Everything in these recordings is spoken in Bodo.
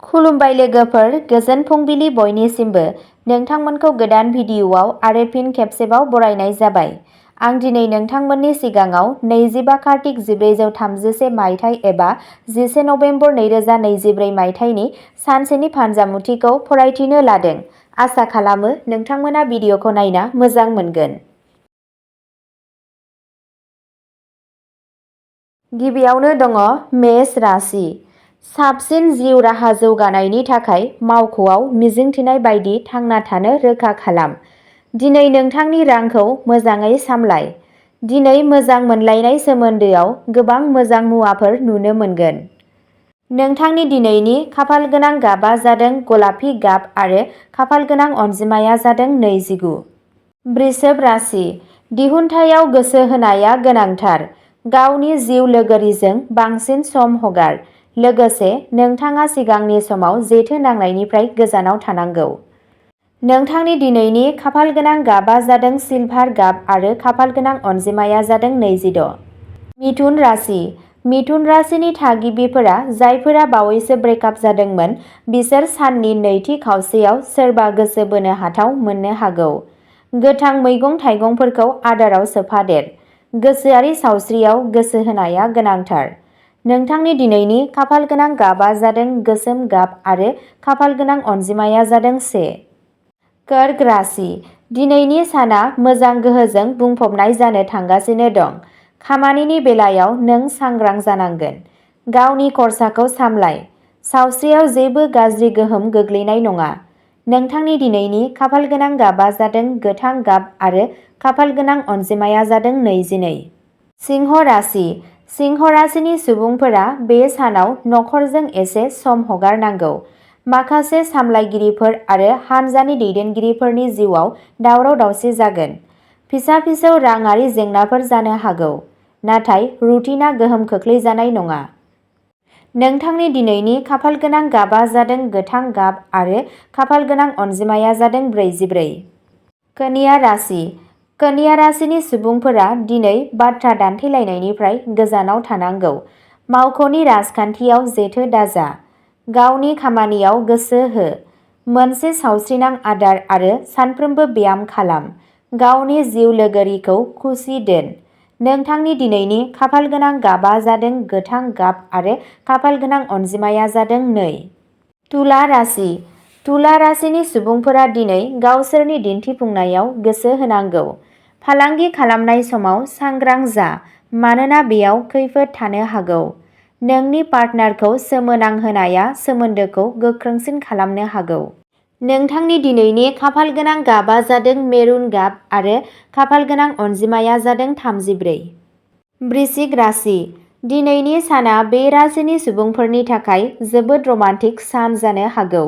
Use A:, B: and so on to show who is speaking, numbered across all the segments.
A: खुलुमबाय लोगोफोर, गोजोन फुंबिलि बयनिसिमबो। नोंथांमोनखौ गोदान भिडिअ'आव आरो फिन खेबसेबाव बरायनाय जाबाय। आं दिनै नोंथांमोननि सिगाङाव 25 कार्तिक 1436 मायथाइ एबा 10 नभेम्बर 2024 मायथाइनि सानसेनि फानजामुथिखौ फरायथिनो लादों। आसा खालामो नोंथांमोना भिडिअ'खौ नायना मोजां मोनगोन। गिबियावनो दङ मेष राशि। साबसिन जिउ राहा जौगानायनि थाखाय मावख'आव मिजिंथिनाय बायदि थांना थानो रोखा खालाम। दिनै नोंथांनि रांखौ मोजाङै सामलाय। दिनै मोजां मोनलायनाय सोमोन्दोआव गोबां मोजां मुवाफोर नुनो मोनगोन। नोंथांनि दिनैनि खाफालगोनां गाबआ जादों गलापि गाब आरो खाफालगोनां अनजिमाया जादों 29। बृषभ राशि। दिहुनथायाव गोसो होनाया गोनांथार। गावनि जिउ लोगोरिजों बांसिन सम हगार। लोगोसे नोंथाङा सिगांनि समाव जेथो नांनायनिफ्राय गोजानाव थानांगौ। नोंथांनि दिनैनि खाफालगोनां गाबआ जादों सिलभार गाब आरो खाफालगोनां अनजिमाया जादों 26। मिथुन राशि। मिथुन राशिनि थागिबिफोरा जायफोरा बावैसो ब्रेकआप जादोंमोन, बिसोर साननि नैथि खावसेयाव सोरबा गोसो बोनो हाथाव मोननो हागौ। गोथां मैगं-थाइगंफोरखौ आदाराव सोफादेर। गोसोआरि सावस्रियाव गोसो होनाया गोनांथार। नोंथांनि दिनैनि खाफालगोनां गाबआ जादों गोसोम गाब आरो खाफालगोनां अनजिमाया जादों 1। कर्क राशि। दिनैनि साना मोजां गोहोजों बुंफबनाय जानो थांगासिनो दं। खामानिनि बेलायाव नों सांग्रां जानांगोन। गावनि खरसाखौ सामलाय। सावस्रियाव जेबो गाज्रि गोहोम गोग्लैनाय नङा। नोंथांनि दिनैनि खाफालगोनां गाबआ जादों गोथां गाब आरो खाफालगोनां अनजिमाया जादों 22। सिंह राशि। सिंह राशिनि सुबुंफोरा बे सानाव नखरजों एसे सम हगारनांगौ। माखासे सामलायगिरिफोर आरो हान्जानि दैदेनगिरिफोरनि जिउआव दावराव-दावसि जागोन। फिसा-फिसौ राङारि जेंनाफोर जानो हागौ, नाथाय रुटिनआ गोहोम खोख्लैजानाय नङा। नोंथांनि दिनैनि खाफालगोनां गाबआ जादों गोथां गाब आरो खाफालगोनां अनजिमाया जादों 44। कन्या राशि। कन्या राशिनि सुबुंफोरा दिनै बाथ्रा दान्थेलायनायनिफ्राय गोजानाव थानांगौ। मावख'नि राजखान्थियाव जेथो दाजा। गावनि खामानियाव गोसो हो। मोनसे सावस्रिनां आदार आरो सानफ्रोमबो ब्याम खालाम। गावनि जिउ लोगोरिखौ खुसि दोन। नोंथांनि दिनैनि खाफालगोनां गाबआ जादों गोथां गाब आरो खाफालगोनां अनजिमाया जादों 2। तुला राशि। तुला राशिनि सुबुंफोरा दिनै गावसोरनि दिन्थिफुंनायाव गोसो होनांगौ। फालांगि खालामनाय समाव सांग्रां जा मानोना बेयाव खैफोद थानो हागौ। नोंनि पार्टनारखौ सोमोनांहोनाया सोमोन्दोखौ गोख्रोंसिन खालामनो हागौ। नोंथांनि दिनैनि खाफालगोनां गाबआ जादों मेरुन गाब आरो खाफालगोनां अनजिमाया जादों 34। वृश्चिक राशि। दिनैनि साना बे राशिनि सुबुंफोरनि थाखाय जोबोद रमान्टिक सान जानो हागौ।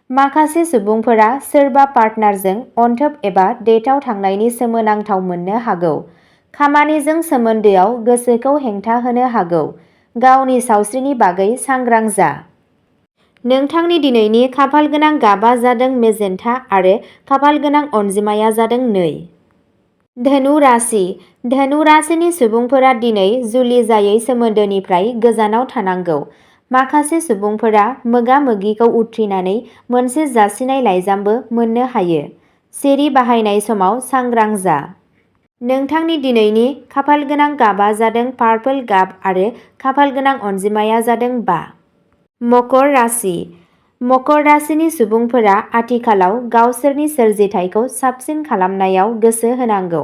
A: माखासे सुबुंफोरा सोरबा पार्टनारजों अनथोब एबा डेटआव थांनायनि सोमोनांथाव मोननो हागौ। खामानिजों सोमोन्दोआव गोसोखौ हेंथा होनो हागौ। गावनि सावस्रिनि बागै सांग्रां जा। नोंथांनि दिनैनि खाफालगोनां गाबआ जादों मेजेन्टा आरो खाफालगोनां अनजिमाया जादों 2। धनु राशि। धनु राशिनि सुबुंफोरा दिनै जुलि जायै सोमोन्दोनिफ्राय गोजानाव थानांगौ। माखासे सुबुंफोरा मोगा-मोगिखौ उथ्रिनानै मोनसे जासिनाय लाइजामबो मोननो हायो। सिरि बाहायनाय समाव सांग्रां जा। नोंथांनि दिनैनि खाफालगोनां गाबआ जादों पार्पल गाब आरो खाफालगोनां अनजिमाया जादों 5। मकर राशि। मकर राशिनि सुबुंफोरा आथिखालाव गावसोरनि सोरजिथायखौ साबसिन खालामनायाव गोसो होनांगौ।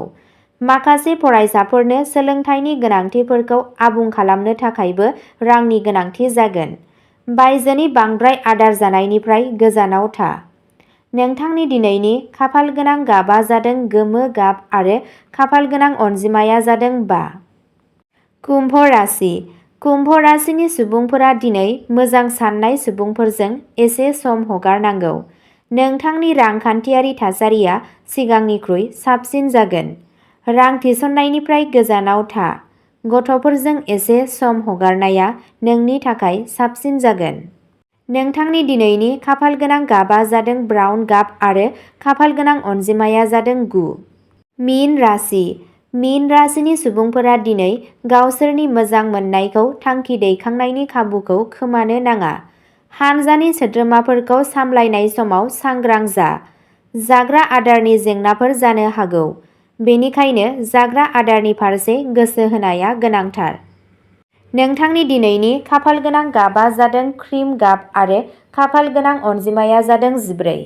A: माखासे फरायसाफोरनो सोलोंथाइनि गोनांथिफोरखौ आबुं खालामनो थाखायबो रांनि गोनांथि जागोन। बायजोनि बांद्राय आदार जानायनिफ्राय गोजानाव था। नोंथांनि दिनैनि खाफालगोनां गाबआ जादों गोमो गाब आरो खाफालगोनां अनजिमाया जादों 5। कुम्भ राशि। कुम्भ राशिनि सुबुंफोरा दिनै मोजां साननाय सुबुंफोरजों एसे सम हगारनांगौ। नोंथांनि रांखान्थियारि थासारिया सिगांनिख्रुइ साबसिन जागोन। रां थिसननायनिफ्राय गोजानाव था। गथ'फोरजों एसे सम हगारनाया नोंनि थाखाय साबसिन जागोन। नोंथांनि दिनैनि खाफालगोनां गाबआ जादों ब्राउन गाब आरो खाफालगोनां अनजिमाया जादों 9। मीन राशि। मीन राशिनि सुबुंफोरा दिनै गावसोरनि मोजां मोननायखौ थांखि दैखांनायनि खाबुखौ खोमानो नाङा। हानजानि सोद्रोमाफोरखौ सामलायनाय समाव सांग्रां जा। जाग्रा आदारनि जेंनाफोर जानो हागौ, बेनिखायनो जाग्रा आदारनि फारसे गोसो होनाया गोनांथार। नोंथांनि दिनैनि खाफालगोनां गाबआ जादों क्रिम गाब आरो खाफालगोनां अनजिमाया जादों 14।